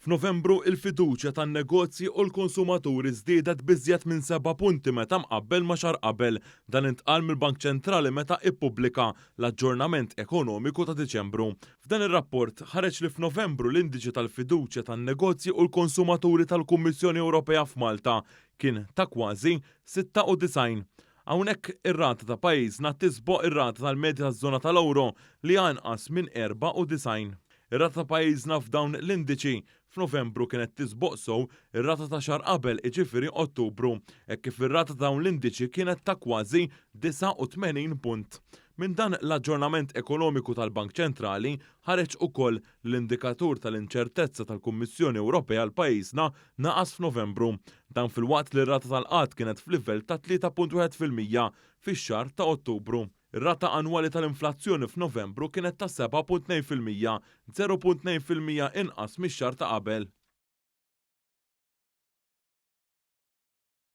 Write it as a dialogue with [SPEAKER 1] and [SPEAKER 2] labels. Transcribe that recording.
[SPEAKER 1] F'Novembru, il-fiduċja tan-negozji u l-konsumaturi żdiedet b'iżjed minn seba' punti meta mqabbel ma' xahar qabel. Dan intqal mill-Bank Ċentrali meta ippubblika l-aġġornament ekonomiku ta' Diċembru. F'dan ir-rapport ħareġ li f'Novembru l-indiċi tal-fiduċja tan-negozji u l-konsumaturi tal-Kummissjoni Ewropea f'Malta kien ta' kważi 96. Hawnhekk ir-rata ta' pajjiżna tisboq ir-rata tal-medja taż-żona tal-ewro li hija inqas minn 94. Ir-rata ta' pajjiżna f'dawn l-indiċi f'Novembru kienet tisboq sew ir-rata ta' xahar qabel iġifieri Ottubru, hekk kif ir-rata ta' dawn l-indiċi kienet ta' kważi 89 punt. Minn dan l-aġġornament ekonomiku tal-Bank Ċentrali ħareġ ukoll li l-indikatur tal-inċertezza tal-Kummissjoni Ewropea għal pajjiżna naqas f'Novembru. Dan filwaqt li r-rata tal-qgħad kienet f'livell ta' 3.1% fix-xahar ta' Ottubru. Ir-rata annwali tal-inflazzjoni f'Novembru kienet ta' 7.2%, 0.2% inqas mix-xahar ta' qabel.